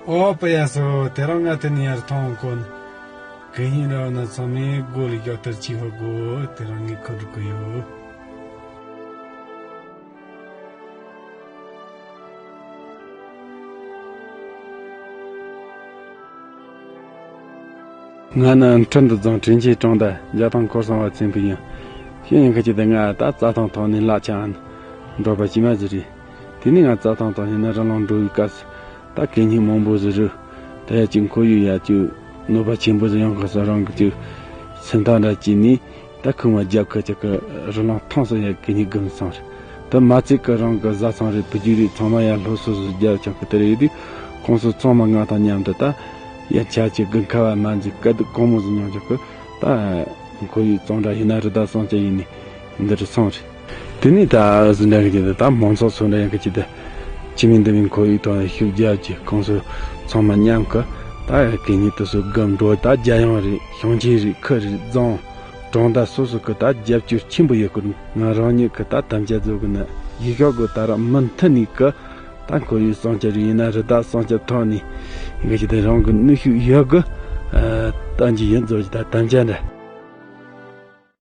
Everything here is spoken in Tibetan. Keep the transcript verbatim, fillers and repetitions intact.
ཨོ་པ་ཡ་སོ། དེ་རིང་ང་དེ་ནས་ཡར་ཐོན་གོ་ནི། གད་སྙིགས་ར་བ་ན་ཚང་མས་སྒོ་ལ་ཞོག་ལྟར་ཅིག་ཧ་གོ། དེ་རིང་ངས་ཁ་དྲུག་གི་ཡོད། ང་ནི་ཁྲིན་ཏུ་རྫོང་དྲིན་ཆེན་གྲོང་རྡལ་རྒྱ་ཐང་འཁོར་གསང་བ་ཆེན་པོ་ཡིན། ཤེས་ཡོན་ཁ་ཅིག་དེ་ང་ད་རྩྭ་ཐང་ཐོག་ནས་བླ་ཆ་འགྲོ་པ་ཅི་མ་ཟིག་རེད། དེ་ནས་ང་རྩྭ་ཐང་ཐོག་ནས་ན་རི་ལུང་འགྲོ་བའི་སྐབས་སུ་ད་གད་སྙིགས་མང་པོ་ཟིག་རུ། ད་ཡ་ཅིག་ཁོར་ཡུག་ཡ་ཅིག་གནོད་པ་ཆེན་པོ་ཟིག་ཡོང་གི་ས་རང་གི་ཅིག་སེམས་ཐག་འདྲ་བྱས་ནས། ད་ཁུག་མ་རྒྱབ་ཁ་ཅིག་གི་རི་ལུང་ཐང་སོ་ཡ་གད་སྙིགས་སྒམ་སོང་རེད། ད་མ་ཚད་གི་རང་གི་བཟའ་ཚང་རེད། བུ་རྒྱུད་རེད། ཚང་མ་ཡ་སློབ་གསོ་ཟིག་རྒྱབ་ཆོག་གི། དེ་རེད་དུས་ཁོང་ཚོ་ཚང་མ་ང་དང་མཉམ་དུ་ད་ཡ་ཆ་ཅིག་དགུན་ཁ་བ་མ་འཛིན་དཀའ་སྡུག་གང་མང་ཟིག་མྱོང་ཆོག་གི། ད་ཁོར་ཡུག་གཙང་སྦྲ་ཡིན་ན་རི་དྭགས་གསོན་སྐྱབས་ཡིན་ནི་འདི་རུ་སོང་རེད། དེ་ནས་ད་ཟིན་འདྲ་གི་ཅིག་ད་མང་ཚོགས་ཚོ་འདྲ་ཡང་གི་ཅིག་ད་ཅི་མིན་འདི་མིན་ཁོར་ཡུག་དང་ཤུགས་རྒྱབ་ཀྱི། ཁོང་ཚོ་ཚང་མ་མཉམ་གི་ད་གད་སྙིགས་དེ་ཚོ་སྒམ་འགྲོ། ད་རྒྱལ་ཡོངས་རེད། ཞིང་ཆེན་རེད། ཁུལ་རེད། རྫོང་གྲོང་རྡལ་སོ་སོ་གི་ད་རྒྱབ་སྐྱོར་ཆེན་པོ་ཡོད་གི། ང་རང་ཉིད་གི་ད་དམ་བཅའ་བཟོ་གི་ནི་ཡིག་ཤོག་གི་ད་ར་མུ་མཐུད་ནས་གི་ད་ཁོར་ཡུག་སྲུང་སྐྱོབ་རེད། ཡིན་ན་རི་དྭགས་སྲུང་སྐྱོབ་ཐོག་ནས་ཡིན་གི་ཅིག་ད་རང་གི་ནུས་ཤུགས་ཡོད་གི་ད་འཇི་ཡིན་བཟོ་ཅིག་ད་དམ་བཅའ་འདྲ།